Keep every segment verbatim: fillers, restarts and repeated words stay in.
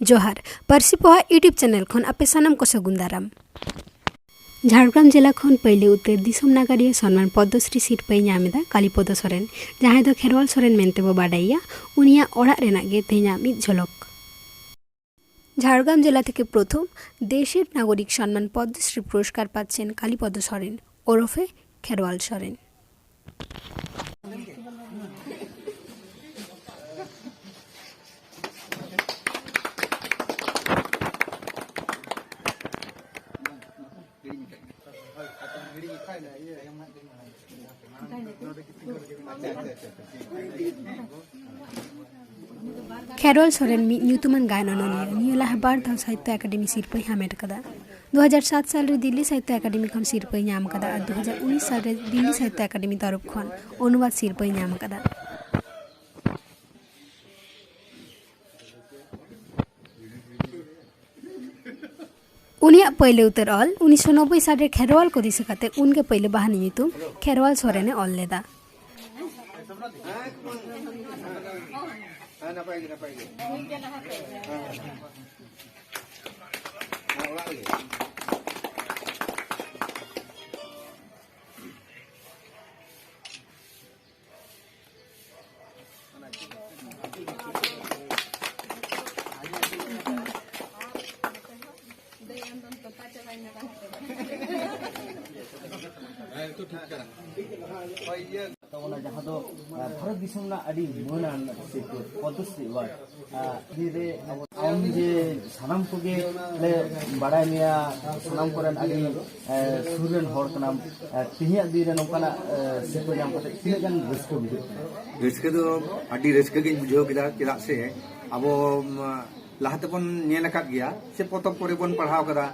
ᱡᱚᱦᱟᱨ, ᱯᱟᱹᱨᱥᱤ ᱯᱚᱦᱟ YouTube ᱪᱮᱱᱮᱞ ᱠᱷᱚᱱ ᱟᱯᱮ ᱥᱟᱱᱟᱢ ᱠᱚ ᱥᱟᱹᱜᱩᱱ ᱫᱟᱨᱟᱢ᱾ ᱡᱷᱟᱲᱜᱨᱟᱢ ᱡᱮᱞᱟ ᱠᱷᱚᱱ ᱯᱟᱹᱭᱞᱟᱹ ᱩᱛᱟᱹᱨ ᱫᱤᱥᱚᱢ ᱱᱟᱜᱟᱨᱤᱭᱟᱹ ᱥᱚᱱᱢᱟᱱ ᱯᱚᱫᱽᱢᱚᱥᱨᱤ ᱥᱤᱨᱯᱟᱹᱭ ᱧᱟᱢ ᱮᱫᱟ ᱠᱟᱞᱤᱯᱚᱫᱚ ᱥᱚᱨᱮᱱ, ᱡᱟᱦᱟᱸᱭ ᱫᱚ ᱠᱷᱮᱨᱣᱟᱞ ᱥᱚᱨᱮᱱ ᱢᱮᱱᱛᱮ ᱵᱚ ᱵᱟᱰᱟᱭᱮᱭᱟ᱾ ᱩᱱᱤᱭᱟᱜ ᱚᱲᱟᱜ ᱨᱮᱱᱟᱜ ᱜᱮ ᱛᱮᱦᱮᱧᱟᱜ ᱢᱤᱫ ᱡᱷᱚᱞᱚᱠ᱾ ᱡᱷᱟᱲᱜᱨᱟᱢ ᱡᱮᱞᱟ ᱛᱷᱮᱠᱮ ᱯᱨᱚᱛᱷᱚᱢ ᱫᱮᱥᱮᱨ ᱱᱟᱜᱚᱨᱤᱠ ᱥᱚᱱᱢᱟᱱ ᱯᱚᱫᱽᱢᱚᱥᱨᱤ ᱯᱩᱨᱚᱥᱠᱟᱨ ᱯᱟᱪᱷᱮᱱ ᱠᱟᱞᱤᱯᱚᱫᱚ ᱥᱚᱨᱮᱱ ᱳᱨᱚᱯᱷᱮ ᱠᱷᱮᱨᱣᱟᱞ ᱥᱚᱨᱮᱱ᱾ ᱠᱷᱮᱨᱣᱟᱞ ᱥᱚᱨᱮᱱ ᱢᱤᱫ ᱧᱩᱛᱩᱢᱟᱱ ᱜᱟᱭᱟᱱ ᱚᱱᱚᱞᱤᱭᱟᱹ᱾ ᱱᱤᱭᱟᱹ ᱞᱟᱦᱟ ᱵᱟᱨ ᱫᱷᱟᱣ ᱥᱟᱦᱤᱛᱛᱚ ᱮᱠᱟᱰᱮᱢᱤ ᱥᱤᱨᱯᱟᱹᱭ ᱦᱟᱢᱮᱴ ᱟᱠᱟᱫᱟ᱾ ᱫᱩ ᱦᱟᱡᱟᱨ ᱥᱟᱛ ᱥᱟᱞ ᱨᱮ ᱫᱤᱞᱞᱤ ᱥᱟᱦᱤᱛᱛᱚ ᱮᱠᱟᱰᱮᱢᱤ ᱠᱷᱚᱱ ᱥᱤᱨᱯᱟᱹᱭ ᱧᱟᱢ ᱟᱠᱟᱫᱟ ᱟᱨ ᱫᱩ ᱦᱟᱡᱟᱨ ᱩᱱᱤᱥ ᱥᱟᱞ ᱨᱮ ᱫᱤᱞᱞᱤ ᱥᱟᱦᱤᱛᱛᱚ ᱮᱠᱟᱰᱮᱢᱤ ᱛᱚᱨᱚᱯ ᱠᱷᱚᱱ ᱚᱱᱩᱵᱟᱫ ᱥᱤᱨᱯᱟᱹᱭ ᱧᱟᱢ ᱟᱠᱟᱫᱟ᱾ ᱩᱱᱤᱭᱟᱜ ᱯᱟᱹᱭᱞᱟᱹ ᱩᱛᱟᱹᱨ ᱚᱞ ᱩᱱᱤᱥᱥᱚ ᱱᱚᱵᱵᱳᱭ ᱥᱟᱞ ᱨᱮ ᱠᱷᱮᱨᱣᱟᱞ ᱠᱚ ᱫᱤᱥᱟᱹ ᱠᱟᱛᱮ ᱩᱱᱜᱮ ᱯᱟᱹᱭᱞᱟᱹ ᱵᱟᱦᱟᱱᱤ ᱧᱩᱛᱩᱢ ᱠᱷᱮᱨᱣᱟᱞ ᱥᱚᱨᱮᱱ ᱮ ᱚᱞ ᱞᱮᱫᱟ᱾ ᱦᱮᱸ, ᱱᱟᱯᱟᱭ ᱜᱮ, ᱱᱟᱯᱟᱭ ᱜᱮ᱾ ᱦᱮᱸ, ᱚᱲᱟᱜ ᱨᱮᱜᱮ᱾ ᱛᱟᱵᱚᱱᱟ, ᱡᱟᱦᱟᱸ ᱫᱚ, ᱟᱸ, ᱵᱷᱟᱨᱚᱛ ᱫᱤᱥᱚᱢ ᱨᱮᱱᱟᱜ ᱟᱹᱰᱤ ᱢᱟᱹᱱᱟᱱ ᱥᱤᱨᱯᱟᱹ, ᱯᱚᱫᱽᱢᱚᱥᱨᱤ ᱮᱣᱟᱨᱰ᱾ ᱟᱸ, ᱱᱤᱭᱟᱹ ᱨᱮ ᱟᱵᱚ, ᱟᱢ ᱡᱮ ᱥᱟᱱᱟᱢ ᱠᱚᱜᱮ ᱞᱮ ᱵᱟᱲᱟᱭ ᱢᱮᱭᱟ, ᱥᱟᱱᱟᱢ ᱠᱚᱨᱮᱱ ᱟᱹᱰᱤ, ᱟᱸ, ᱥᱩᱨ ᱨᱮᱱ ᱦᱚᱲ ᱠᱟᱱᱟᱢ᱾ ᱟᱸ, ᱛᱮᱦᱮᱧᱟᱜ ᱫᱤᱱ ᱨᱮ ᱱᱚᱝᱠᱟᱱᱟᱜ, ᱟᱸ, ᱥᱤᱨᱯᱟᱹ ᱧᱟᱢ ᱠᱟᱛᱮ ᱛᱤᱱᱟᱹᱜ ᱜᱟᱱ ᱨᱟᱹᱥᱠᱟᱹ ᱵᱩᱡᱷᱟᱹᱜ ᱠᱟᱱᱟ? ᱨᱟᱹᱥᱠᱟᱹ ᱫᱚ ᱟᱹᱰᱤ ᱨᱟᱹᱥᱠᱟᱹ ᱜᱤᱧ ᱵᱩᱡᱷᱟᱹᱣ ᱠᱮᱫᱟ, ᱪᱮᱫᱟᱜ ᱥᱮ ᱟᱵᱚ, ᱩᱢ, ᱞᱟᱦᱟ ᱛᱮᱵᱚᱱ ᱧᱮᱞ ᱟᱠᱟᱫ ᱜᱮᱭᱟ ᱥᱮ ᱯᱚᱛᱚᱵ ᱠᱚᱨᱮ ᱵᱚᱱ ᱯᱟᱲᱦᱟᱣ ᱠᱟᱫᱟ,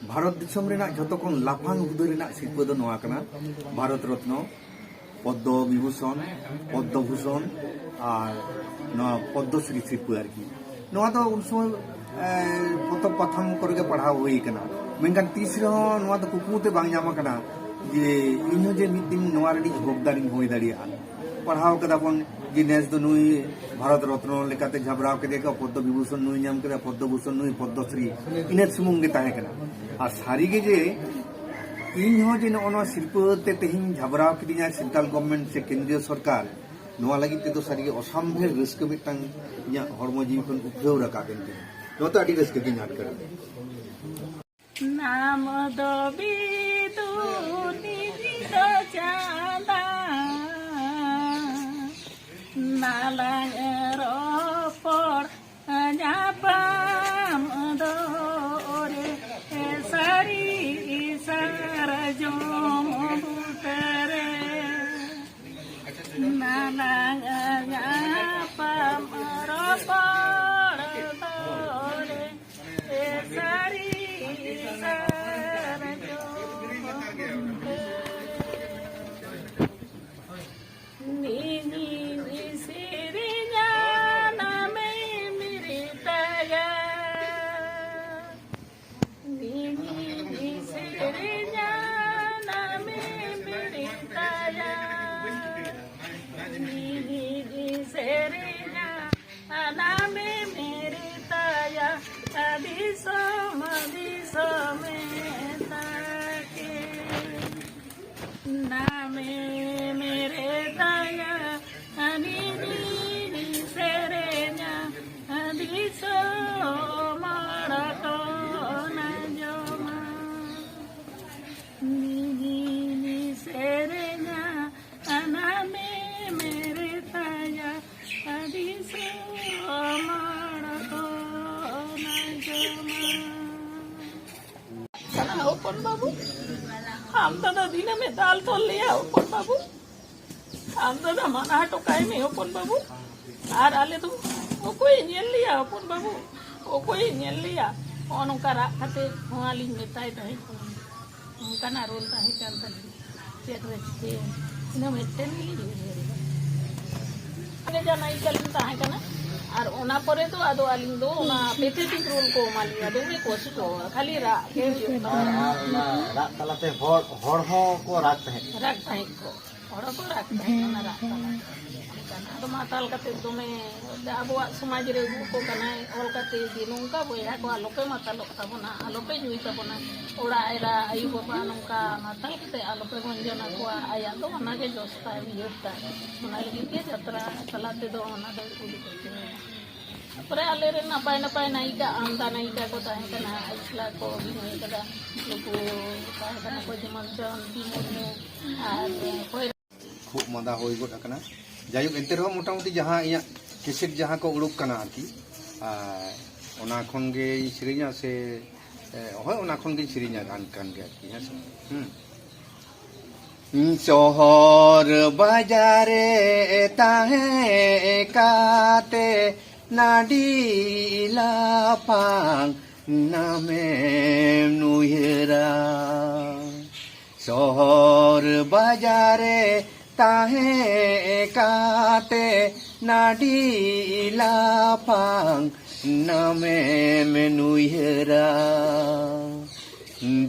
ᱵᱷᱟᱨᱚᱛ ᱫᱤᱥᱚᱢ ᱨᱮᱱᱟᱜ ᱡᱷᱚᱛᱚ ᱠᱷᱚᱱ ᱞᱟᱯᱷᱟᱝ ᱦᱩᱫᱟᱹ ᱨᱮᱱᱟᱜ ᱥᱤᱨᱯᱟᱹ ᱫᱚ ᱱᱚᱣᱟ ᱠᱟᱱᱟ, ᱵᱷᱟᱨᱚᱛ ᱨᱚᱛᱱᱚ, ᱯᱚᱫᱽᱫᱚ ᱵᱤᱵᱷᱩᱥᱚᱱ, ᱯᱚᱫᱽᱫᱚ ᱵᱷᱩᱥᱚᱱ ᱟᱨ ᱱᱚᱣᱟ ᱯᱚᱫᱽᱫᱚᱥᱨᱤ ᱥᱤᱨᱯᱟᱹ ᱟᱨᱠᱤ᱾ ᱱᱚᱣᱟ ᱫᱚ ᱩᱱ ᱥᱚᱢᱚᱭ, ᱮ, ᱯᱚᱛᱚᱵ ᱯᱟᱛᱷᱟᱢ ᱠᱚᱨᱮ ᱜᱮ ᱯᱟᱲᱦᱟᱣ ᱦᱩᱭ ᱠᱟᱱᱟ, ᱢᱮᱱᱠᱷᱟᱱ ᱛᱤᱥ ᱨᱮᱦᱚᱸ ᱱᱚᱣᱟ ᱫᱚ ᱠᱩᱠᱢᱩ ᱛᱮ ᱵᱟᱝ ᱧᱟᱢ ᱟᱠᱟᱱᱟ ᱡᱮ ᱤᱧᱦᱚᱸ ᱡᱮ ᱢᱤᱫ ᱫᱤᱱ ᱱᱚᱣᱟ ᱨᱤᱱᱤᱡ ᱦᱚᱠᱫᱟᱨᱤᱧ ᱦᱩᱭ ᱫᱟᱲᱮᱭᱟᱜᱼᱟ᱾ ᱯᱟᱲᱦᱟᱣ ᱠᱟᱫᱟ ᱵᱚᱱ, ᱡᱮ ᱱᱮᱥ ᱫᱚ ᱱᱩᱭ ᱵᱷᱟᱨᱚᱛ ᱨᱚᱛᱱᱚ ᱞᱮᱠᱟᱛᱮ ᱡᱷᱟᱵᱽᱨᱟᱣ ᱠᱮᱫᱮ ᱠᱚ, ᱯᱚᱫᱽᱫᱚ ᱵᱤᱵᱷᱩᱥᱚᱱ ᱱᱩᱭ ᱧᱟᱢ ᱠᱮᱫᱟ, ᱯᱚᱫᱽᱫᱚ ᱵᱷᱩᱥᱚᱱ ᱱᱩᱭ, ᱯᱚᱫᱽᱫᱚ ᱥᱨᱤ, ᱤᱱᱟᱹ ᱥᱩᱢᱩᱝ ᱜᱮ ᱛᱟᱦᱮᱸ ᱠᱟᱱᱟ᱾ ᱟᱨ ᱥᱟᱹᱨᱤ ᱜᱮ ᱡᱮ ᱤᱧ ᱦᱚᱸ ᱡᱮ ᱱᱚᱜᱼᱚ ᱱᱚᱣᱟ ᱥᱤᱨᱯᱟᱹ ᱛᱮ ᱛᱮᱦᱮᱧ ᱡᱷᱟᱵᱽᱨᱟᱣ ᱠᱤᱫᱤᱧᱟ ᱥᱮᱱᱴᱨᱟᱞ ᱜᱚᱵᱷᱢᱮᱱᱴ ᱥᱮ ᱠᱮᱱᱫᱨᱤᱭᱚ ᱥᱚᱨᱠᱟᱨ, ᱱᱚᱣᱟ ᱞᱟᱹᱜᱤᱫ ᱛᱮᱫᱚ ᱥᱟᱹᱨᱤ ᱜᱮ ᱚᱥᱟᱢᱵᱷᱮᱲ ᱨᱟᱹᱥᱠᱟᱹ ᱢᱤᱫᱴᱟᱝ ᱤᱧᱟᱹᱜ ᱦᱚᱲᱢᱚ ᱡᱤᱣᱤ ᱠᱷᱚᱱ ᱩᱯᱷᱞᱟᱹᱣ ᱨᱟᱠᱟᱵ ᱮᱱ ᱛᱤᱧᱟ᱾ ᱱᱚᱣᱟ ᱫᱚ ᱟᱹᱰᱤ ᱨᱟᱹᱥᱠᱟᱹ ᱜᱤᱧ ᱟᱴᱠᱟᱨ ᱮᱫᱟ᱾ ᱱᱟᱢ ᱫᱚ ᱵᱤᱫᱩ ᱱᱤᱢᱤᱛ ᱪᱟᱸᱫᱟ, ᱱᱟᱞᱟᱝ ᱨᱚᱯᱚᱲ ᱧᱟᱯᱟᱢ ᱫᱚ ᱨᱮ, ᱥᱟᱹᱨᱤ ᱥᱟᱨᱡᱚᱢ ᱵᱩᱴᱟᱹᱨᱮ᱾ ᱱᱟᱞᱟᱝ ᱧᱟᱯᱟᱢ ᱨᱚᱯᱚᱲ ᱫᱚ ᱨᱮ, ᱥᱟᱹᱨᱤ ᱥᱟᱨᱡᱚᱢ ᱵᱩᱴᱟᱹᱨᱮ᱾ ᱱᱤᱧᱤᱧ ᱥᱮᱨᱮᱧᱟ ᱱᱟᱢᱮᱢ ᱨᱤᱛᱟᱭᱟ᱾ ᱱᱤᱧᱤᱧ ᱥᱮᱨᱮᱧᱟ ᱱᱟᱢᱮᱢ ᱨᱤᱛᱟᱭᱟ᱾ ᱱᱤᱧᱤᱧ ᱥᱮᱨᱮᱧᱟ ᱱᱟᱢᱮᱢ ᱨᱤᱛᱟᱭᱟ᱾ ᱫᱤᱥᱚᱢ ᱫᱤᱥᱚᱢᱮ ᱛᱟᱠᱮ᱾ ᱱᱟᱢᱮ ᱢᱮᱨᱮ ᱫᱟᱭᱟ, ᱱᱤᱧᱤᱧ ᱥᱮᱨᱮᱧᱟ, ᱫᱤᱥᱚᱢ ᱦᱚᱲ ᱠᱚ ᱟᱸᱡᱚᱢᱟ᱾ ᱱᱤᱧᱤᱧ ᱥᱮᱨᱮᱧᱟ, ᱱᱟᱢᱮ ᱢᱮᱨᱮ ᱫᱟᱭᱟ, ᱫᱤᱥᱚᱢ ᱦᱚᱲ ᱠᱚ ᱟᱸᱡᱚᱢᱟ᱾ ᱠᱟᱱᱟ ᱦᱚᱯᱚᱱ ᱵᱟᱹᱵᱩ, ᱟᱢ ᱫᱟᱫᱟ ᱫᱤᱱᱟᱹᱢᱮ ᱫᱟᱞ ᱛᱚᱞ ᱞᱮᱭᱟ ᱦᱚᱯᱚᱱ ᱵᱟᱹᱵᱩ, ᱟᱢ ᱫᱟᱫᱟ ᱢᱟᱱᱟ ᱦᱚᱴᱚ ᱠᱟᱭ ᱢᱮ ᱦᱚᱯᱚᱱ ᱵᱟᱹᱵᱩ᱾ ᱟᱨ ᱟᱞᱮ ᱫᱚ ᱚᱠᱚᱭᱮ ᱧᱮᱞ ᱞᱮᱭᱟ ᱦᱚᱯᱚᱱ ᱵᱟᱹᱵᱩ, ᱚᱠᱚᱭᱮ ᱧᱮᱞ ᱞᱮᱭᱟ? ᱱᱚᱜᱼᱚ ᱱᱚᱝᱠᱟ ᱨᱟᱜ ᱠᱟᱛᱮ ᱦᱚᱸ ᱟᱹᱞᱤᱧ ᱢᱮᱛᱟᱭ ᱛᱟᱦᱮᱸ ᱠᱟᱱᱟ, ᱚᱱᱠᱟᱱᱟᱜ ᱨᱳᱞ ᱛᱟᱦᱮᱸ ᱠᱟᱱ ᱛᱟᱹᱞᱤᱧᱟ᱾ ᱪᱮᱫ ᱨᱮ ᱪᱤᱠᱟᱹᱭᱮᱱ? ᱤᱱᱟᱹ ᱢᱤᱫᱴᱮᱱ ᱜᱮᱞᱤᱧ ᱩᱭᱦᱟᱹᱨ ᱮᱫᱟ᱾ ᱚᱸᱰᱮ ᱡᱟ ᱱᱟᱭᱤᱠᱟ ᱞᱤᱧ ᱛᱟᱦᱮᱸ ᱠᱟᱱᱟ᱾ ᱟᱨ ᱚᱱᱟ ᱯᱚᱨᱮ ᱫᱚ ᱟᱫᱚ ᱟᱹᱞᱤᱧ ᱫᱚ ᱚᱱᱟ ᱯᱮᱛᱷᱮᱴᱤᱠ ᱨᱳᱞ ᱠᱚ ᱮᱢᱟ ᱞᱤᱧᱟ, ᱫᱚᱢᱮ ᱠᱚᱥᱴᱚ, ᱠᱷᱟᱹᱞᱤ ᱨᱟᱜ ᱜᱮ ᱦᱩᱭᱩᱜ ᱛᱟᱢᱟ᱾ ᱟᱨ ᱚᱱᱟ ᱨᱟᱜ ᱛᱟᱞᱟᱛᱮ ᱦᱚᱲ, ᱦᱚᱲ ᱦᱚᱸ ᱠᱚ ᱨᱟᱜ ᱛᱟᱦᱮᱸᱫ᱾ ᱨᱟᱜ ᱛᱟᱦᱮᱸᱫ ᱠᱚ᱾ ᱦᱚᱲ ᱠᱚ ᱨᱟᱜ ᱛᱟᱦᱮᱸ ᱠᱟᱱᱟ, ᱨᱟᱜ ᱛᱟᱞᱟ ᱨᱮ᱾ ᱚᱱᱠᱟᱱᱟᱜ ᱟᱫᱚ ᱢᱟᱛᱟᱞ ᱠᱟᱛᱮ ᱫᱚᱢᱮ ᱟᱵᱚᱣᱟᱜ ᱥᱚᱢᱟᱡᱽ ᱨᱮ ᱟᱹᱜᱩ ᱠᱚ ᱠᱟᱱᱟᱭ, ᱚᱞ ᱠᱟᱛᱮ ᱡᱮ ᱱᱚᱝᱠᱟ ᱵᱚᱭᱦᱟ ᱠᱚ ᱟᱞᱚᱯᱮ ᱢᱟᱛᱟᱞᱚᱜ ᱛᱟᱵᱚᱱᱟ, ᱟᱞᱚᱯᱮ ᱧᱩᱭ ᱛᱟᱵᱚᱱᱟ᱾ ᱚᱲᱟᱜ ᱮᱨᱟ, ᱟᱭᱳ ᱵᱟᱵᱟ ᱱᱚᱝᱠᱟ ᱢᱟᱛᱟᱞ ᱠᱟᱛᱮ ᱟᱞᱚᱯᱮ ᱜᱚᱸᱡᱚᱱ ᱟᱠᱚᱣᱟ᱾ ᱟᱭᱟᱜ ᱫᱚ ᱚᱱᱟᱜᱮ ᱡᱚᱥ ᱛᱟᱭ, ᱩᱭᱦᱟᱹᱨ ᱛᱟᱭ᱾ ᱚᱱᱟ ᱞᱟᱹᱜᱤᱫ ᱜᱮ ᱡᱟᱛᱨᱟ ᱛᱟᱞᱟ ᱛᱮᱫᱚ ᱚᱱᱟ ᱫᱚ ᱩᱰᱩᱠ ᱦᱚᱪᱚᱭᱟ᱾ ᱛᱟᱨᱯᱚᱨᱮ ᱟᱞᱮᱨᱮᱱ ᱱᱟᱯᱟᱭ ᱱᱟᱯᱟᱭ ᱱᱟᱭᱤᱠᱟ, ᱟᱢᱫᱟ ᱱᱟᱭᱤᱠᱟ ᱠᱚ ᱛᱟᱦᱮᱸ ᱠᱟᱱᱟ, ᱟᱭᱥᱞᱟ ᱠᱚ ᱚᱵᱷᱤᱱᱚᱭ ᱠᱟᱫᱟ᱾ ᱱᱩᱠᱩ ᱛᱟᱦᱮᱸ ᱠᱟᱱᱟ ᱠᱚ ᱡᱮᱢᱚᱱ ᱡᱚᱭᱚᱱᱛᱤ ᱢᱩᱨᱢᱩ ᱟᱨ ᱚᱠᱚᱭ ᱠᱷᱩᱜ ᱢᱟᱸᱫᱟ ᱦᱩᱭ ᱜᱚᱫ ᱟᱠᱟᱱᱟ᱾ ᱡᱟᱭᱦᱳᱠ, ᱮᱱᱛᱮ ᱨᱮᱦᱚᱸ ᱢᱚᱴᱟᱢᱩᱴᱤ ᱡᱟᱦᱟᱸ ᱤᱧᱟᱹᱜ ᱠᱮᱥᱮᱴ ᱡᱟᱦᱟᱸ ᱠᱚ ᱩᱰᱩᱠ ᱠᱟᱱᱟ ᱟᱨᱠᱤ, ᱟᱨ ᱚᱱᱟ ᱠᱷᱚᱱ ᱜᱮᱧ ᱥᱮᱨᱮᱧᱟ ᱥᱮ, ᱮ, ᱦᱳᱭ, ᱚᱱᱟ ᱠᱷᱚᱱ ᱜᱮᱧ ᱥᱮᱨᱮᱧᱟ ᱜᱟᱱ ᱠᱟᱱ ᱜᱮ ᱟᱨᱠᱤ, ᱦᱮᱸ ᱥᱮ? ᱦᱩᱸ᱾ ᱥᱚᱦᱚᱨ ᱵᱟᱡᱟᱨ ᱨᱮ ᱛᱟᱦᱮᱸ ᱠᱟᱛᱮ ᱱᱟᱹᱰᱤ ᱞᱟᱯᱷᱟᱝ ᱱᱟᱢᱮᱢ ᱩᱭᱦᱟᱹᱨᱟ᱾ ᱥᱚᱦᱚᱨ ᱵᱟᱡᱟᱨ ᱨᱮ ᱛᱟᱦᱮᱸ ᱠᱟᱛᱮ ᱱᱟᱹᱰᱤ ᱞᱟᱯᱷᱟᱝ ᱱᱟᱢᱮᱢ ᱩᱭᱦᱟᱹᱨᱟ᱾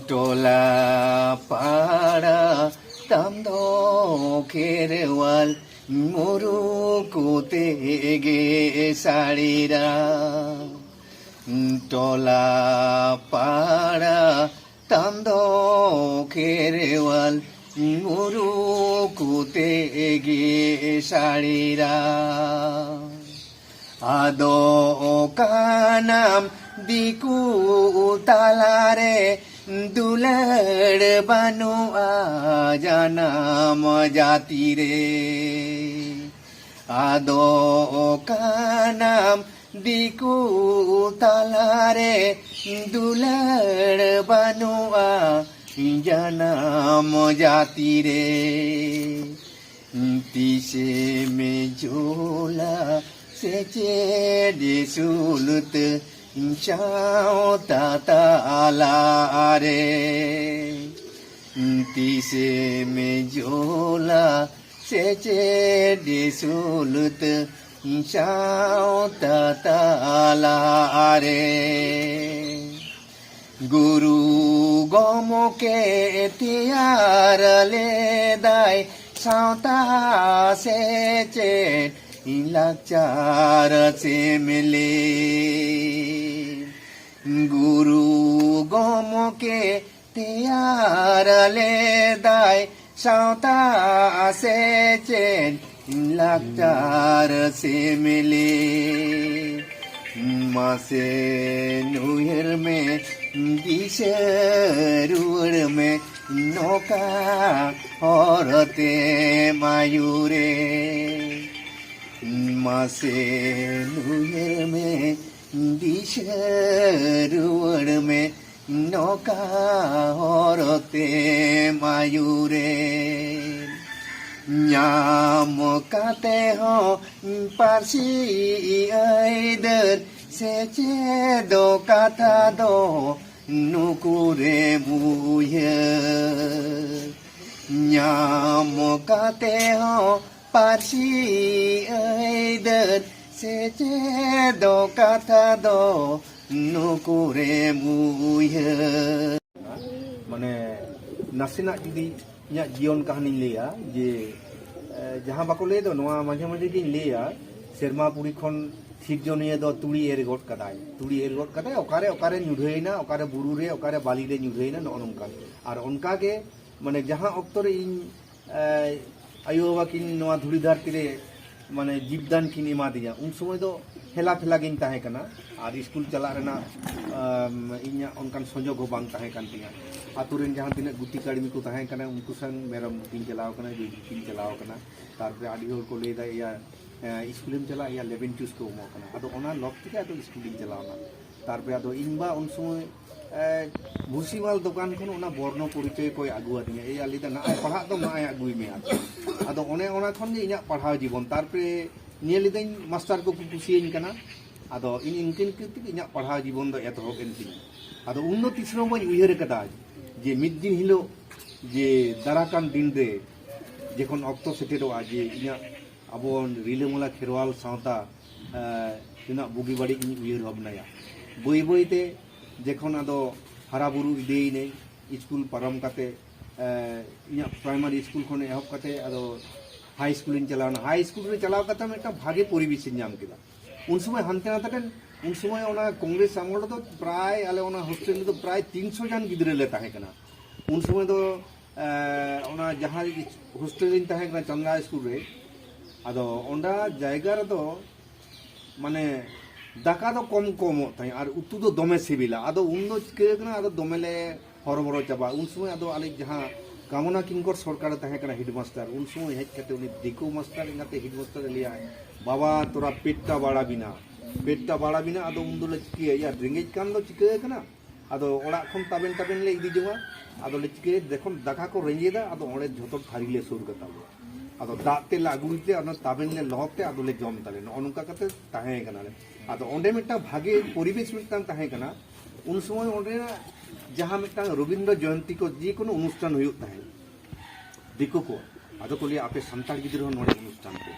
ᱴᱚᱞᱟ ᱯᱟᱲᱟ ᱛᱟᱢ ᱫᱚ ᱠᱷᱮᱨᱣᱟᱞ ᱢᱩᱨᱩᱠ ᱛᱮᱜᱮ ᱥᱟᱲᱮᱨᱟ᱾ ᱴᱚᱞᱟ ᱯᱟᱲᱟ ᱛᱟᱢ ᱫᱚ ᱠᱷᱮᱨᱣᱟᱞ ᱢᱩᱨᱩᱠ ᱛᱮᱜᱮ ᱥᱟᱲᱮᱨᱟ᱾ ᱟᱫᱚ ᱚᱠᱟᱱᱟᱢ ᱫᱤᱠᱩ ᱛᱟᱞᱟᱨᱮ, ᱫᱩᱞᱟᱹᱲ ᱵᱟᱹᱱᱩᱜᱼᱟ ᱡᱟᱱᱟᱢ ᱡᱟᱹᱛᱤ ᱨᱮ᱾ ᱟᱫᱚ ᱚᱠᱟᱱᱟᱢ ᱫᱤᱠᱩ ᱛᱟᱞᱟᱨᱮ, ᱫᱩᱞᱟᱹᱲ ᱵᱟᱹᱱᱩᱜᱼᱟ ᱡᱟᱱᱟᱢ ᱡᱟᱹᱛᱤ ᱨᱮ᱾ ᱛᱤᱥᱮᱢ ᱡᱳᱞᱟ ᱥᱮᱪᱮᱫ ᱥᱩᱞᱛᱟᱹ ᱥᱟᱶᱛᱟ ᱛᱟᱞᱟᱨᱮ? ᱛᱤᱥᱮᱢ ᱡᱳᱞᱟ ᱥᱮᱪᱮᱫ ᱥᱩᱞᱛᱟᱹ ᱥᱟᱶᱛᱟ ᱛᱟᱞᱟᱨᱮ? ᱜᱩᱨᱩ ᱜᱚᱢᱠᱮ ᱛᱮᱭᱟᱨ ᱞᱮᱫᱟᱭ ᱥᱟᱶᱛᱟ ᱥᱮᱪᱮᱫ ᱞᱟᱠᱪᱟᱨ ᱥᱮᱢᱞᱮᱫ᱾ ᱜᱩᱨᱩ ᱜᱚᱢᱠᱮ ᱛᱮᱭᱟᱨ ᱞᱮᱫᱟᱭ ᱥᱟᱶᱛᱟ ᱥᱮᱪᱮᱫ ᱞᱟᱠᱪᱟᱨ ᱥᱮᱢᱞᱮᱫ᱾ ᱢᱟᱥᱮ ᱩᱭᱦᱟᱹᱨ ᱢᱮ, ᱫᱤᱥᱟᱹ ᱨᱩᱣᱟᱹᱲ ᱢᱮ, ᱱᱚᱠᱟ ᱦᱚᱨ ᱛᱮᱢ ᱟᱹᱭᱩᱨᱮ᱾ ᱢᱟᱥᱮ ᱩᱭᱦᱟᱹᱨ ᱢᱮ, ᱫᱤᱥᱟᱹ ᱨᱩᱣᱟᱹᱲ ᱢᱮ, ᱱᱚᱠᱟ ᱦᱚᱨ ᱛᱮᱢ ᱟᱹᱭᱩᱨᱮ᱾ ᱧᱟᱢ ᱠᱟᱛᱮ ᱦᱚᱸ ᱯᱟᱹᱨᱥᱤ ᱟᱹᱭᱫᱟᱹᱨ, ᱥᱮᱪᱮᱫᱚᱜ ᱠᱟᱛᱷᱟ ᱫᱚ ᱱᱩᱠᱩᱨᱮᱢ ᱩᱭᱦᱟᱹᱨ᱾ ᱧᱟᱢ ᱠᱟᱛᱮ ᱦᱚᱸ ᱯᱟᱹᱨᱥᱤ ᱟᱹᱭᱫᱟᱹᱨ, ᱥᱮᱪᱮᱫᱚᱜ ᱠᱟᱛᱷᱟ ᱫᱚ ᱱᱩᱠᱩᱨᱮᱢ ᱩᱭᱦᱟᱹᱨ᱾ ᱢᱟᱱᱮ, ᱱᱟᱥᱮᱱᱟᱜ ᱡᱩᱫᱤ ᱤᱧᱟᱹᱜ ᱡᱤᱭᱚᱱ ᱠᱟᱹᱦᱱᱤᱧ ᱞᱟᱹᱭᱟ, ᱡᱮ, ᱮ, ᱡᱟᱦᱟᱸ ᱵᱟᱠᱚ ᱞᱟᱹᱭ ᱫᱚ, ᱱᱚᱣᱟ ᱢᱟᱡᱷᱮ ᱢᱟᱡᱷᱮ ᱜᱤᱧ ᱞᱟᱹᱭᱟ, ᱥᱮᱨᱢᱟ ᱯᱩᱨᱤ ᱠᱷᱚᱱ ᱥᱤᱨᱡᱚᱱᱤᱭᱟᱹ ᱫᱚ ᱛᱩᱲᱤ ᱮᱨ ᱜᱚᱫ ᱠᱟᱫᱟᱭ, ᱛᱩᱲᱤ ᱮᱨ ᱜᱚᱫ ᱠᱟᱫᱟᱭ, ᱚᱠᱟᱨᱮ, ᱚᱠᱟᱨᱮ ᱧᱩᱨᱦᱟᱹᱭᱮᱱᱟ, ᱚᱠᱟᱨᱮ ᱵᱩᱨᱩ ᱨᱮ, ᱚᱠᱟᱨᱮ ᱵᱟᱞᱤ ᱨᱮ ᱧᱩᱨᱦᱟᱹᱭᱮᱱᱟ, ᱱᱚᱜᱼᱚ ᱱᱚᱝᱠᱟᱱ᱾ ᱟᱨ ᱚᱱᱠᱟᱜᱮ, ᱢᱟᱱᱮ, ᱡᱟᱦᱟᱸ ᱚᱠᱛᱚ ᱨᱮ ᱤᱧ, ᱮ, ᱟᱭᱳ ᱵᱟᱵᱟ ᱠᱤᱱ ᱱᱚᱣᱟ ᱫᱷᱩᱲᱤ ᱫᱷᱟᱹᱨᱛᱤ ᱨᱮ, ᱢᱟᱱᱮ, ᱡᱤᱵᱽᱫᱟᱱ ᱠᱤᱱ ᱮᱢᱟᱫᱤᱧᱟ, ᱩᱱ ᱥᱚᱢᱚᱭ ᱫᱚ ᱦᱮᱞᱟ ᱯᱷᱮᱞᱟ ᱜᱤᱧ ᱛᱟᱦᱮᱸ ᱠᱟᱱᱟ᱾ ᱟᱨ ᱥᱠᱩᱞ ᱪᱟᱞᱟᱜ ᱨᱮᱱᱟᱜ, ᱟᱢ, ᱤᱧᱟᱹᱜ ᱚᱱᱠᱟᱱ ᱥᱩᱡᱳᱜᱽ ᱦᱚᱸ ᱵᱟᱝ ᱛᱟᱦᱮᱸ ᱠᱟᱱ ᱛᱤᱧᱟᱹ᱾ ᱟᱛᱳ ᱨᱮᱱ ᱡᱟᱦᱟᱸ ᱛᱤᱱᱟᱹᱜ ᱜᱩᱛᱤ ᱠᱟᱹᱲᱢᱤ ᱠᱚ ᱛᱟᱦᱮᱸ ᱠᱟᱱᱟ, ᱩᱱᱠᱩ ᱥᱟᱶ ᱢᱮᱨᱚᱢ ᱜᱩᱯᱤᱧ ᱪᱟᱞᱟᱣ ᱠᱟᱱᱟ, ᱜᱟᱹᱭ ᱜᱩᱯᱤᱧ ᱪᱟᱞᱟᱣ ᱠᱟᱱᱟ᱾ ᱛᱟᱨᱯᱚᱨᱮ ᱟᱹᱰᱤ ᱦᱚᱲ ᱠᱚ ᱞᱟᱹᱭᱫᱟ, ᱤᱭᱟᱹ, ᱮ, ᱥᱠᱩᱞᱮᱢ ᱪᱟᱞᱟᱜ, ᱤᱭᱟᱹ, ᱞᱮᱵᱮᱱ ᱪᱩᱥ ᱠᱚ ᱮᱢᱚᱜ ᱠᱟᱱᱟ᱾ ᱟᱫᱚ ᱚᱱᱟ ᱞᱚᱵᱽ ᱛᱮᱜᱮ ᱟᱫᱚ ᱥᱠᱩᱞᱤᱧ ᱪᱟᱞᱟᱣᱱᱟ᱾ ᱛᱟᱨᱯᱚᱨᱮ ᱟᱫᱚ ᱤᱧ ᱵᱟ ᱩᱱ ᱥᱚᱢᱚᱭ, ᱮ, ᱵᱷᱩᱥᱤᱢᱟᱞ ᱫᱚᱠᱟᱱ ᱠᱷᱚᱱ ᱚᱱᱟ ᱵᱚᱨᱱᱚ ᱯᱚᱨᱤᱪᱚᱭ ᱠᱚᱭ ᱟᱹᱜᱩ ᱟᱹᱫᱤᱧᱟ᱾ ᱮᱭᱟ, ᱞᱟᱹᱭᱫᱟ, "ᱱᱟᱜᱼᱟᱭ ᱯᱟᱲᱦᱟᱜ ᱫᱚ, ᱱᱟᱜᱼᱟᱭ ᱟᱹᱜᱩᱭ ᱢᱮ ᱟᱨᱠᱤ᱾" ᱟᱫᱚ ᱚᱱᱮ ᱚᱱᱟ ᱠᱷᱚᱱ ᱜᱮ ᱤᱧᱟᱹᱜ ᱯᱟᱲᱦᱟᱣ ᱡᱤᱵᱚᱱ᱾ ᱛᱟᱨᱯᱚᱨᱮ ᱧᱮᱞ ᱞᱤᱫᱟᱹᱧ ᱢᱟᱥᱴᱟᱨ ᱠᱚᱠᱚ ᱠᱩᱥᱤᱭᱟᱹᱧ ᱠᱟᱱᱟ᱾ ᱟᱫᱚ ᱤᱧ ᱤᱱᱠᱟᱹ ᱤᱱᱠᱟᱹ ᱛᱮᱜᱮ ᱤᱧᱟᱹᱜ ᱯᱟᱲᱦᱟᱣ ᱡᱤᱵᱚᱱ ᱫᱚ ᱮᱛᱚᱦᱚᱵ ᱮᱱ ᱛᱤᱧᱟ᱾ ᱟᱫᱚ ᱩᱱ ᱫᱚ ᱛᱤᱥ ᱨᱮᱦᱚᱸ ᱵᱟᱹᱧ ᱩᱭᱦᱟᱹᱨ ᱟᱠᱟᱫᱟ ᱡᱮ ᱢᱤᱫ ᱫᱤᱱ ᱦᱤᱞᱳᱜ, ᱡᱮ ᱫᱟᱨᱟᱠᱟᱱ ᱫᱤᱱ ᱨᱮ ᱡᱚᱠᱷᱚᱱ ᱚᱠᱛᱚ ᱥᱮᱴᱮᱨᱚᱜᱼᱟ, ᱡᱮ ᱤᱧᱟᱹᱜ ᱟᱵᱚ ᱨᱤᱞᱟᱹᱢᱟᱞᱟ ᱠᱷᱮᱨᱣᱟᱞ ᱥᱟᱶᱛᱟ, ᱮ, ᱨᱮᱱᱟᱜ ᱵᱩᱜᱤ ᱵᱟᱹᱲᱤᱡ ᱤᱧ ᱩᱭᱦᱟᱹᱨ ᱵᱷᱟᱵᱽᱱᱟᱭᱟ᱾ ᱵᱟᱹᱭ ᱵᱟᱹᱭ ᱛᱮ ᱡᱚᱠᱷᱚᱱ ᱟᱫᱚ ᱦᱟᱨᱟ ᱵᱩᱨᱩ ᱤᱫᱤᱭᱮᱱᱟᱹᱧ, ᱥᱠᱩᱞ ᱯᱟᱨᱚᱢ ᱠᱟᱛᱮ, ᱮ, ᱤᱧᱟᱹᱜ ᱯᱨᱟᱭᱢᱟᱨᱤ ᱥᱠᱩᱞ ᱠᱷᱚᱱ ᱮᱦᱚᱵ ᱠᱟᱛᱮ ᱟᱫᱚ ᱦᱟᱭ ᱥᱠᱩᱞᱤᱧ ᱪᱟᱞᱟᱣᱱᱟ᱾ ᱦᱟᱭ ᱥᱠᱩᱞ ᱨᱮ ᱪᱟᱞᱟᱣ ᱠᱟᱛᱮ ᱢᱤᱫᱴᱟᱝ ᱵᱷᱟᱜᱮ ᱯᱚᱨᱤᱵᱮᱥᱤᱧ ᱧᱟᱢ ᱠᱮᱫᱟ᱾ ᱩᱱ ᱥᱚᱢᱚᱭ ᱦᱟᱱᱛᱮ ᱱᱟᱛᱮ ᱨᱮᱱ, ᱩᱱ ᱥᱚᱢᱚᱭ ᱚᱱᱟ ᱠᱚᱝᱜᱨᱮᱥ ᱟᱢᱚᱞ ᱨᱮᱫᱚ ᱯᱨᱟᱭ ᱟᱞᱮ ᱚᱱᱟ ᱦᱳᱥᱴᱮᱞ ᱨᱮᱫᱚ ᱯᱨᱟᱭ ᱛᱤᱱᱥᱚ ᱜᱟᱱ ᱜᱤᱫᱽᱨᱟᱹ ᱞᱮ ᱛᱟᱦᱮᱸ ᱠᱟᱱᱟ᱾ ᱩᱱ ᱥᱚᱢᱚᱭ ᱫᱚ ᱮ, ᱚᱱᱟ ᱡᱟᱦᱟᱸ ᱦᱳᱥᱴᱮᱞ ᱨᱤᱧ ᱛᱟᱦᱮᱸ ᱠᱟᱱᱟ ᱪᱟᱸᱫᱽᱲᱟ ᱥᱠᱩᱞ ᱨᱮ, ᱟᱫᱚ ᱚᱸᱰᱮ ᱡᱟᱭᱜᱟ ᱨᱮᱫᱚ ᱢᱟᱱᱮ ᱫᱟᱠᱟ ᱫᱚ ᱠᱚᱢ ᱠᱚ ᱮᱢᱚᱜ ᱛᱟᱦᱮᱸᱫ ᱟᱨ ᱩᱛᱩ ᱫᱚ ᱫᱚᱢᱮ ᱥᱤᱵᱤᱞᱟ᱾ ᱟᱫᱚ ᱩᱱᱫᱚ ᱪᱤᱠᱟᱹ ᱠᱟᱱᱟ, ᱟᱫᱚ ᱫᱚᱢᱮ ᱞᱮ ᱦᱚᱨᱚᱵᱚᱨᱚ ᱪᱟᱵᱟ᱾ ᱩᱱ ᱥᱚᱢᱚᱭ ᱟᱫᱚ ᱟᱞᱮ ᱡᱟᱦᱟᱸ ᱠᱟᱢᱚᱱᱟ ᱠᱤᱝᱠᱚᱨ ᱥᱚᱨᱠᱟᱨᱮ ᱛᱟᱦᱮᱸ ᱠᱟᱱᱟ ᱦᱮᱰᱢᱟᱥᱴᱟᱨ, ᱩᱱ ᱥᱚᱢᱚᱭ ᱦᱮᱡ ᱠᱟᱛᱮ ᱩᱱᱤ ᱫᱤᱠᱩ ᱢᱟᱥᱴᱟᱨ ᱮᱸᱜᱟᱛᱮ ᱦᱮᱰᱢᱟᱥᱴᱟᱨᱮ ᱞᱟᱹᱭᱟ, "ᱵᱟᱵᱟ, ᱛᱚᱨᱟ ᱯᱮᱴᱴᱟ ᱵᱟᱲᱟ ᱵᱤᱱᱟ, ᱯᱮᱴᱴᱟ ᱵᱟᱲᱟ ᱵᱤᱱᱟ", ᱟᱫᱚ ᱩᱱ ᱫᱚᱞᱮ ᱪᱤᱠᱟᱹᱭᱟ, ᱨᱮᱸᱜᱮᱡ ᱠᱟᱱ ᱫᱚ ᱪᱤᱠᱟᱹ ᱠᱟᱱᱟ᱾ ᱟᱫᱚ ᱚᱲᱟᱜ ᱠᱷᱚᱱ ᱛᱟᱵᱮᱱ ᱛᱟᱵᱮᱱ ᱞᱮ ᱤᱫᱤ ᱡᱚᱝᱟ᱾ ᱟᱫᱚ ᱞᱮ ᱪᱤᱠᱟᱹᱭᱟ, ᱡᱚᱠᱷᱚᱱ ᱫᱟᱠᱟ ᱠᱚ ᱨᱮᱸᱡᱮᱫᱟ, ᱟᱫᱚ ᱚᱸᱰᱮ ᱡᱷᱚᱛᱚ ᱛᱷᱟᱹᱨᱤ ᱞᱮ ᱥᱩᱨ ᱠᱟᱛᱟ ᱞᱮᱭᱟ᱾ ᱟᱫᱚ ᱫᱟᱜ ᱛᱮ ᱞᱮ ᱟᱹᱜᱩᱭ ᱛᱮ ᱚᱱᱟ ᱛᱟᱵᱮᱱ ᱞᱮ ᱞᱚᱦᱚᱫ ᱛᱮ ᱟᱫᱚ ᱞᱮ ᱡᱚᱢ ᱛᱟᱞᱮ, ᱱᱚᱜᱼᱚ ᱱᱚᱝᱠᱟ ᱠᱟᱛᱮ ᱛᱟᱦᱮᱸ ᱠᱟᱱᱟ ᱞᱮ᱾ ᱟᱫᱚ ᱚᱸᱰᱮ ᱢᱤᱫᱴᱟᱝ ᱵᱷᱟᱜᱮ ᱯᱚᱨᱤᱵᱮᱥ ᱢᱤᱫᱴᱟᱝ ᱛᱟᱦᱮᱸ ᱠᱟᱱᱟ᱾ ᱩᱱ ᱥᱚᱢᱚᱭ ᱚᱸᱰᱮᱱᱟᱜ ᱡᱟᱦᱟᱸ ᱢᱤᱫᱴᱟᱝ ᱨᱚᱵᱤᱱᱫᱨᱚ ᱡᱚᱭᱚᱱᱛᱤ ᱠᱚ ᱡᱮ ᱠᱳᱱᱳ ᱚᱱᱩᱥᱴᱷᱟᱱ ᱦᱩᱭᱩᱜ ᱛᱟᱦᱮᱸᱫ, ᱫᱤᱠᱩ ᱠᱚ, ᱟᱫᱚ ᱠᱚ ᱞᱟᱹᱭᱟ, "ᱟᱯᱮ ᱥᱟᱱᱛᱟᱲ ᱜᱤᱫᱽᱨᱟᱹ ᱦᱚᱸ ᱱᱚᱰᱮ ᱚᱱᱩᱥᱴᱷᱟᱱ ᱯᱮ?"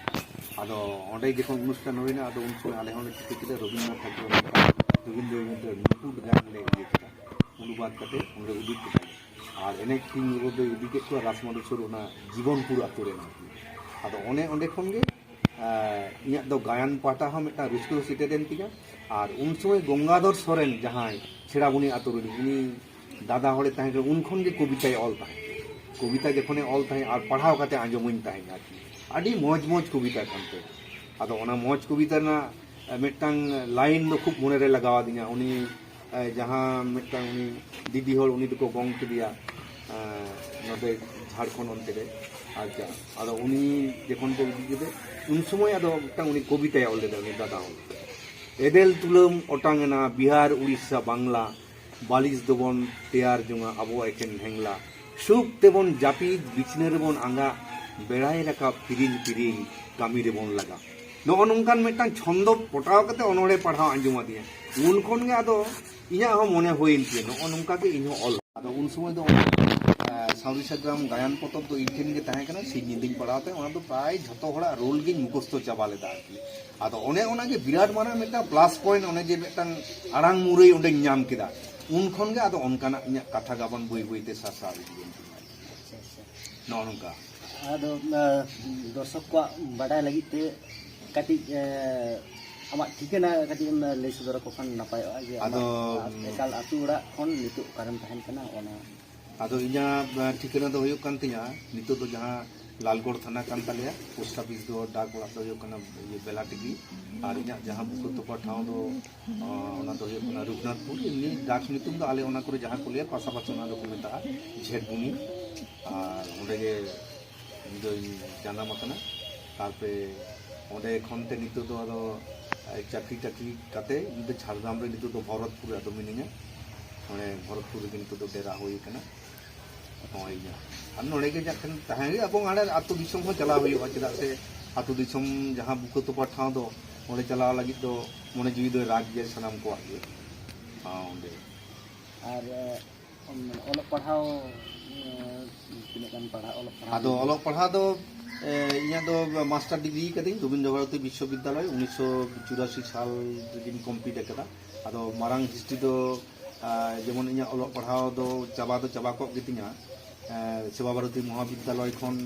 ᱟᱫᱚ ᱚᱸᱰᱮ ᱡᱚᱠᱷᱚᱱ ᱚᱱᱩᱥᱴᱷᱟᱱ ᱦᱩᱭᱱᱟ, ᱟᱫᱚ ᱩᱱ ᱥᱚᱢᱚᱭ ᱟᱞᱮ ᱦᱚᱸᱞᱮ ᱴᱷᱤᱠᱟᱹ ᱠᱮᱫᱟ ᱨᱚᱵᱤᱱᱫᱨᱚᱱᱟᱛᱷ ᱴᱷᱟᱠᱩᱨ ᱢᱤᱫᱴᱟᱝ, ᱨᱚᱵᱤᱱᱫᱨᱚ ᱨᱚᱵᱤᱱᱫᱨᱚ ᱱᱩᱯᱩᱨ ᱜᱟᱱ ᱞᱮ ᱤᱭᱟᱹ ᱠᱮᱫᱟ, ᱚᱱᱩᱵᱟᱫ ᱠᱟᱛᱮ ᱚᱸᱰᱮ ᱩᱫᱩᱜ ᱠᱮᱫᱟ᱾ ᱟᱨ ᱮᱱᱮᱡ ᱴᱤᱢ ᱨᱮᱫᱚᱭ ᱩᱫᱩᱜ ᱠᱮᱫ ᱠᱚᱣᱟ ᱨᱟᱥᱢᱟᱰᱩ ᱥᱩᱨ ᱚᱱᱟ ᱡᱤᱵᱚᱱᱯᱩᱨ ᱟᱛᱳ ᱨᱮᱱ ᱟᱨᱠᱤ᱾ ᱟᱫᱚ ᱚᱱᱮ ᱚᱸᱰᱮ ᱠᱷᱚᱱ ᱜᱮ ᱟᱨ ᱤᱧᱟᱹᱜ ᱫᱚ ᱜᱟᱭᱟᱱ ᱯᱟᱦᱴᱟ ᱦᱚᱸ ᱢᱤᱫᱴᱟᱝ ᱨᱟᱹᱥᱠᱟᱹ ᱥᱮᱴᱮᱨᱮᱱ ᱛᱤᱧᱟ᱾ ᱟᱨ ᱩᱱ ᱥᱚᱢᱚᱭ ᱜᱚᱝᱜᱟᱫᱷᱚᱨ ᱥᱚᱨᱮᱱ, ᱡᱟᱦᱟᱸᱭ ᱪᱷᱮᱲᱟᱵᱩᱱᱤ ᱟᱛᱳ ᱨᱤᱱᱤᱡ, ᱩᱱᱤ ᱫᱟᱫᱟ ᱦᱚᱲᱮ ᱛᱟᱦᱮᱸ ᱠᱟᱱᱟ, ᱩᱱ ᱠᱷᱚᱱ ᱜᱮ ᱠᱚᱵᱤᱛᱟᱭ ᱚᱞ ᱛᱟᱦᱮᱸᱫ᱾ ᱠᱚᱵᱤᱛᱟ ᱡᱚᱠᱷᱚᱱᱮ ᱚᱞ ᱛᱟᱦᱮᱸᱫ ᱟᱨ ᱯᱟᱲᱦᱟᱣ ᱠᱟᱛᱮ ᱟᱸᱡᱚᱢᱟᱹᱧ ᱛᱟᱦᱮᱸᱫ ᱟᱨᱠᱤ, ᱟᱹᱰᱤ ᱢᱚᱡᱽ ᱢᱚᱡᱽ ᱠᱚᱵᱤᱛᱟ ᱠᱟᱱ ᱛᱟᱭᱟ᱾ ᱟᱫᱚ ᱚᱱᱟ ᱢᱚᱡᱽ ᱠᱚᱵᱤᱛᱟ ᱨᱮᱱᱟᱜ ᱢᱤᱫᱴᱟᱝ ᱞᱟᱭᱤᱱ ᱫᱚ ᱠᱷᱩᱵ ᱢᱚᱱᱮᱨᱮ ᱞᱟᱜᱟᱣ ᱟᱫᱤᱧᱟ᱾ ᱩᱱᱤ ᱮ, ᱡᱟᱦᱟᱸ ᱢᱤᱫᱴᱟᱝ ᱩᱱᱤ ᱫᱤᱫᱤ ᱦᱚᱲ, ᱩᱱᱤ ᱫᱚᱠᱚ ᱜᱚᱝ ᱠᱮᱫᱮᱭᱟ, ᱮ, ᱱᱚᱰᱮ ᱡᱷᱟᱲᱠᱷᱚᱸᱰ ᱚᱱᱛᱮ ᱨᱮ᱾ ᱟᱪᱪᱷᱟ, ᱟᱫᱚ ᱩᱱᱤ ᱡᱚᱠᱷᱚᱱ ᱠᱚ ᱤᱫᱤ ᱠᱮᱫᱮ, ᱩᱱ ᱥᱚᱢᱚᱭ ᱟᱫᱚ ᱢᱤᱫᱴᱟᱝ ᱩᱱᱤ ᱠᱚᱵᱤᱛᱟᱭ ᱚᱞ ᱞᱮᱫᱟ, ᱩᱱᱤ ᱫᱟᱫᱟ ᱦᱚᱲ᱾ "ᱮᱫᱮᱞ ᱛᱩᱞᱟᱹᱢ ᱚᱴᱟᱝ ᱮᱱᱟ ᱵᱤᱦᱟᱨ, ᱩᱲᱤᱥᱥᱟ, ᱵᱟᱝᱞᱟ, ᱵᱟᱞᱤᱥ ᱫᱚᱵᱚᱱ ᱛᱮᱭᱟᱨ ᱡᱚᱝᱟ ᱟᱵᱚ ᱮᱠᱮᱱ ᱰᱷᱮᱝᱞᱟ, ᱥᱩᱠ ᱛᱮᱵᱚᱱ ᱡᱟᱹᱯᱤᱫ, ᱵᱤᱪᱷᱱᱟᱹ ᱨᱮᱵᱚᱱ ᱟᱸᱜᱟ, ᱵᱮᱲᱟᱭ ᱨᱟᱠᱟᱵ ᱯᱤᱨᱤᱞ ᱯᱤᱨᱤᱞ, ᱠᱟᱹᱢᱤ ᱨᱮᱵᱚᱱ ᱞᱟᱜᱟ᱾" ᱱᱚᱜᱼᱚ ᱱᱚᱝᱠᱟᱱ ᱢᱤᱫᱴᱟᱝ ᱪᱷᱚᱱᱫᱚ ᱯᱚᱴᱟᱣ ᱠᱟᱛᱮ ᱚᱱᱚᱬᱦᱮ ᱯᱟᱲᱦᱟᱣ ᱟᱸᱡᱚᱢ ᱟᱫᱤᱧᱟ᱾ ᱩᱱ ᱠᱷᱚᱱ ᱜᱮ ᱟᱫᱚ ᱤᱧᱟᱹᱜ ᱦᱚᱸ ᱢᱚᱱᱮ ᱦᱩᱭᱮᱱ ᱛᱤᱧᱟᱹ, ᱱᱚᱜᱼᱚ ᱱᱚᱝᱠᱟ ᱜᱮ ᱤᱧ ᱦᱚᱸ ᱚᱞ᱾ ᱟᱫᱚ ᱩᱱ ᱥᱚᱢᱚᱭ ᱫᱚ ᱚᱱᱟ, ᱮ, ᱥᱟᱶᱨᱤ ᱥᱟᱜᱽᱨᱟᱢ ᱜᱟᱭᱟᱱ ᱯᱚᱛᱚᱵ ᱫᱚ ᱤᱧ ᱴᱷᱮᱱ ᱜᱮ ᱛᱟᱦᱮᱸ ᱠᱟᱱᱟ, ᱥᱤᱧ ᱧᱤᱫᱟᱹᱧ ᱯᱟᱲᱦᱟᱣ ᱛᱟᱦᱮᱸᱫ᱾ ᱚᱱᱟ ᱫᱚ ᱯᱨᱟᱭ ᱡᱷᱚᱛᱚ ᱦᱚᱲᱟᱜ ᱨᱳᱞ ᱜᱤᱧ ᱢᱩᱠᱷᱚᱥᱛᱚ ᱪᱟᱵᱟ ᱞᱮᱫᱟ ᱟᱨᱠᱤ᱾ ᱟᱫᱚ ᱚᱱᱮ ᱚᱱᱟ ᱜᱮ ᱵᱤᱨᱟᱴ ᱢᱟᱨᱟᱝ ᱢᱤᱫᱴᱟᱝ ᱯᱞᱟᱥ ᱯᱚᱭᱮᱱᱴ, ᱚᱱᱮ ᱡᱮ ᱢᱤᱫᱴᱟᱝ ᱟᱲᱟᱝ ᱢᱩᱨᱟᱹᱭ ᱚᱸᱰᱮᱧ ᱧᱟᱢ ᱠᱮᱫᱟ, ᱩᱱ ᱠᱷᱚᱱ ᱜᱮ ᱟᱫᱚ ᱚᱱᱠᱟᱱᱟᱜ ᱤᱧᱟᱹᱜ ᱠᱟᱛᱷᱟ ᱜᱟᱵᱟᱱ ᱵᱟᱹᱭ ᱵᱟᱹᱭ ᱛᱮ ᱥᱟᱨᱥᱟᱣ ᱤᱫᱤᱭᱮᱱ ᱛᱤᱧᱟ᱾ ᱱᱚᱜᱼᱚ ᱱᱚᱝᱠᱟ᱾ ᱟᱫᱚ ᱫᱚᱨᱥᱚᱠ ᱠᱚᱣᱟᱜ ᱵᱟᱰᱟᱭ ᱞᱟᱹᱜᱤᱫ ᱛᱮ ᱠᱟᱹᱴᱤᱡ ᱟᱢᱟᱜ ᱴᱷᱤᱠᱟᱹᱱᱟ ᱠᱟᱹᱴᱤᱡ ᱮᱢ ᱞᱟᱹᱭ ᱥᱚᱫᱚᱨ ᱟᱠᱚ ᱠᱷᱟᱱ ᱱᱟᱯᱟᱭᱚᱜᱼᱟ ᱡᱮ ᱟᱫᱚ ᱮᱠᱟᱞ ᱟᱹᱛᱩ ᱚᱲᱟᱜ ᱠᱷᱚᱱ ᱱᱤᱛᱚᱜ ᱚᱠᱟᱨᱮᱢ ᱛᱟᱦᱮᱱ ᱠᱟᱱᱟ ᱚᱱᱟ᱾ ᱟᱫᱚ ᱤᱧᱟᱹᱜ ᱴᱷᱤᱠᱟᱹᱱᱟ ᱫᱚ ᱦᱩᱭᱩᱜ ᱠᱟᱱ ᱛᱤᱧᱟ, ᱱᱤᱛᱚᱜ ᱫᱚ ᱡᱟᱦᱟᱸ ᱞᱟᱞᱜᱚᱲ ᱛᱷᱟᱱᱟ ᱠᱟᱱ ᱛᱟᱞᱮᱭᱟ, ᱯᱳᱥᱴ ᱚᱯᱷᱤᱥ ᱫᱚ ᱰᱟᱠ ᱚᱲᱟᱜ ᱫᱚ ᱦᱩᱭᱩᱜ ᱠᱟᱱᱟ ᱤᱭᱟᱹ ᱵᱮᱞᱟᱴᱤᱜᱤ, ᱟᱨ ᱤᱧᱟᱹᱜ ᱡᱟᱦᱟᱸ ᱵᱩᱠᱟᱹ ᱛᱚᱯᱟ ᱴᱷᱟᱶ ᱫᱚ ᱚᱱᱟ ᱫᱚ ᱦᱩᱭᱩᱜ ᱠᱟᱱᱟ ᱨᱩᱜᱷᱩᱱᱟᱛᱷᱯᱩᱨ᱾ ᱮᱢᱱᱤ ᱰᱟᱠ ᱧᱩᱛᱩᱢ ᱫᱚ ᱟᱞᱮ ᱚᱱᱟ ᱠᱚᱨᱮ ᱡᱟᱦᱟᱸ ᱠᱚ ᱞᱟᱹᱭᱟ ᱯᱟᱥᱟᱯᱟᱥᱤ ᱚᱱᱟ ᱫᱚᱠᱚ ᱢᱮᱛᱟᱜᱼᱟ ᱡᱷᱮᱴᱵᱩᱱᱤ᱾ ᱟᱨ ᱚᱸᱰᱮ ᱜᱮ ᱤᱧ ᱫᱚᱧ ᱡᱟᱱᱟᱢ ᱟᱠᱟᱱᱟ᱾ ᱛᱟᱨᱯᱚᱨᱮ ᱚᱸᱰᱮ ᱠᱷᱚᱱ ᱛᱮ ᱱᱤᱛᱚᱜ ᱫᱚ ᱟᱫᱚ ᱪᱟᱹᱠᱨᱤ ᱴᱟᱹᱠᱨᱤ ᱠᱟᱛᱮ ᱤᱧ ᱫᱚ ᱡᱷᱟᱲᱜᱨᱟᱢ ᱨᱮ ᱱᱤᱛᱚᱜ ᱫᱚ ᱵᱷᱚᱨᱚᱛᱯᱩᱨ ᱨᱮ ᱟᱫᱚ ᱢᱤᱱᱟᱹᱧᱟ᱾ ᱱᱚᱰᱮ ᱵᱷᱚᱨᱚᱛᱯᱩᱨ ᱨᱮᱜᱮ ᱱᱤᱛᱚᱜ ᱫᱚ ᱰᱮᱨᱟ ᱦᱩᱭ ᱟᱠᱟᱱᱟ᱾ ᱱᱚᱜᱼᱚᱭ ᱤᱧᱟᱹᱜ ᱟᱨ ᱱᱚᱰᱮ ᱜᱮ ᱡᱟᱦᱟᱸ ᱛᱟᱦᱮᱸ ᱦᱩᱭᱩᱜᱼᱟ ᱮᱵᱚᱝ ᱦᱟᱸᱰᱮ ᱟᱹᱛᱩ ᱫᱤᱥᱚᱢ ᱦᱚᱸ ᱪᱟᱞᱟᱣ ᱦᱩᱭᱩᱜᱼᱟ, ᱪᱮᱫᱟᱜ ᱥᱮ ᱟᱹᱛᱩ ᱫᱤᱥᱚᱢ ᱡᱟᱦᱟᱸ ᱵᱩᱠᱟᱹ ᱛᱚᱯᱟ ᱴᱷᱟᱶ ᱫᱚ ᱚᱸᱰᱮ ᱪᱟᱞᱟᱣ ᱞᱟᱹᱜᱤᱫ ᱫᱚ ᱢᱚᱱᱮ ᱡᱤᱣᱤ ᱫᱚᱭ ᱨᱟᱜᱽ ᱜᱮᱭᱟ ᱥᱟᱱᱟᱢ ᱠᱚᱣᱟᱜ ᱜᱮ᱾ ᱚᱸᱰᱮ ᱟᱨ ᱚᱞᱚᱜ ᱯᱟᱲᱦᱟᱣ ᱛᱤᱱᱟᱹᱜ ᱜᱟᱱ ᱯᱟᱲᱦᱟᱜ ᱚᱞᱚᱜ ᱯᱟᱲᱦᱟᱣ? ᱟᱫᱚ ᱚᱞᱚᱜ ᱯᱟᱲᱦᱟᱣ ᱫᱚ ᱤᱧᱟᱹᱜ ᱫᱚ ᱢᱟᱥᱴᱟᱨ ᱰᱤᱜᱽᱨᱤ ᱠᱟᱹᱫᱟᱹᱧ ᱨᱚᱵᱤᱱᱫᱨᱚ ᱵᱷᱟᱨᱚᱛᱤ ᱵᱤᱥᱥᱚᱵᱤᱫᱽᱫᱟᱞᱚᱭ, ᱩᱱᱤᱥᱥᱚ ᱪᱩᱨᱟᱥᱤ ᱥᱟᱞ ᱨᱮᱜᱤᱧ ᱠᱚᱢᱯᱞᱤᱴ ᱟᱠᱟᱫᱟ᱾ ᱟᱫᱚ ᱢᱟᱨᱟᱝ ᱦᱤᱥᱴᱨᱤ ᱫᱚ ᱡᱮᱢᱚᱱ ᱤᱧᱟᱹᱜ ᱚᱞᱚᱜ ᱯᱟᱲᱦᱟᱣ ᱫᱚ ᱪᱟᱵᱟ ᱫᱚ ᱪᱟᱵᱟ ᱠᱚᱜ ᱜᱮᱛᱤᱧᱟ᱾ ᱥᱮᱵᱟ ᱵᱷᱟᱨᱚᱛᱤ ᱢᱚᱦᱟᱵᱤᱫᱽᱫᱟᱞᱚᱭ ᱠᱷᱚᱱ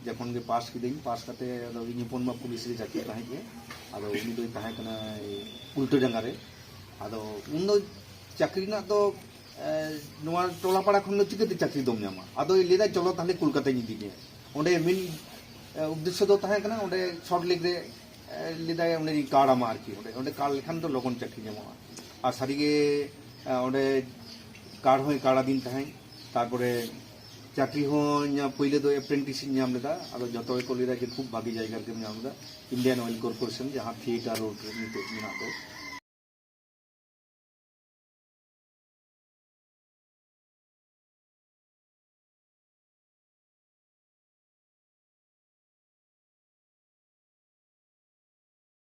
ᱡᱚᱠᱷᱚᱱ ᱜᱮ ᱯᱟᱥ ᱠᱤᱫᱟᱹᱧ, ᱯᱟᱥ ᱠᱟᱛᱮ ᱟᱫᱚ ᱤᱧ ᱦᱚᱯᱚᱱ ᱢᱟ ᱯᱩᱞᱤᱥ ᱨᱮ ᱪᱟᱹᱠᱨᱤ ᱛᱟᱦᱮᱸᱫ ᱜᱮ᱾ ᱟᱫᱚ ᱩᱱᱤ ᱫᱚᱭ ᱛᱟᱦᱮᱸ ᱠᱟᱱᱟ ᱩᱞᱴᱟᱹ ᱰᱟᱸᱜᱟ ᱨᱮ᱾ ᱟᱫᱚ ᱩᱱ ᱫᱚ ᱪᱟᱹᱠᱨᱤ ᱨᱮᱱᱟᱜ ᱫᱚ ᱱᱚᱣᱟ ᱴᱚᱞᱟ ᱯᱟᱲᱟ ᱠᱷᱚᱱ ᱫᱚ ᱪᱤᱠᱟᱹᱛᱮ ᱪᱟᱹᱠᱨᱤ ᱫᱚᱢ ᱧᱟᱢᱟ? ᱟᱫᱚᱭ ᱞᱟᱹᱭᱫᱟ ᱪᱚᱞᱚ ᱛᱟᱦᱞᱮ ᱠᱳᱞᱠᱟᱛᱟᱧ ᱤᱫᱤ ᱢᱮᱭᱟ᱾ ᱚᱸᱰᱮ ᱢᱤᱫ ᱩᱫᱽᱫᱮᱥᱥᱚ ᱫᱚ ᱛᱟᱦᱮᱸ ᱠᱟᱱᱟ ᱚᱸᱰᱮ ᱥᱚᱞᱴ ᱞᱮᱠ ᱨᱮ ᱞᱟᱹᱭᱫᱟᱭ ᱚᱸᱰᱮᱧ ᱠᱟᱨᱰ ᱟᱢᱟ ᱟᱨᱠᱤ, ᱚᱸᱰᱮ ᱚᱸᱰᱮ ᱠᱟᱨᱰ ᱞᱮᱠᱷᱟᱱ ᱫᱚ ᱞᱚᱜᱚᱱ ᱪᱟᱹᱠᱨᱤ ᱧᱟᱢᱚᱜᱼᱟ᱾ ᱟᱨ ᱥᱟᱹᱨᱤᱜᱮ ᱚᱸᱰᱮ ᱠᱟᱨᱰ ᱦᱚᱸᱭ ᱠᱟᱨᱰ ᱟᱹᱫᱤᱧ ᱛᱟᱦᱮᱸᱫ᱾ ᱛᱟᱨᱯᱚᱨᱮ ᱪᱟᱹᱠᱨᱤ ᱦᱚᱸ ᱤᱧᱟᱹᱜ ᱯᱳᱭᱞᱳ ᱫᱚ ᱮᱯᱨᱮᱱᱴᱤᱥ ᱤᱧ ᱧᱟᱢ ᱞᱮᱫᱟ᱾ ᱟᱫᱚ ᱡᱚᱛᱚ ᱜᱮᱠᱚ ᱞᱟᱹᱭᱫᱟ ᱡᱮ ᱠᱷᱩᱵ ᱵᱷᱟᱜᱤ ᱡᱟᱭᱜᱟ ᱨᱮᱜᱮᱢ ᱧᱟᱢ ᱞᱮᱫᱟ, ᱤᱱᱰᱤᱭᱟᱱ ᱚᱭᱮᱞ ᱠᱚᱨᱯᱳᱨᱮᱥᱚᱱ ᱡᱟᱦᱟᱸ ᱛᱷᱤᱭᱮᱴᱟᱨ ᱨᱳᱰ ᱨᱮ ᱱᱤᱛᱚᱜ ᱢᱮᱱᱟᱜ ᱫᱚ᱾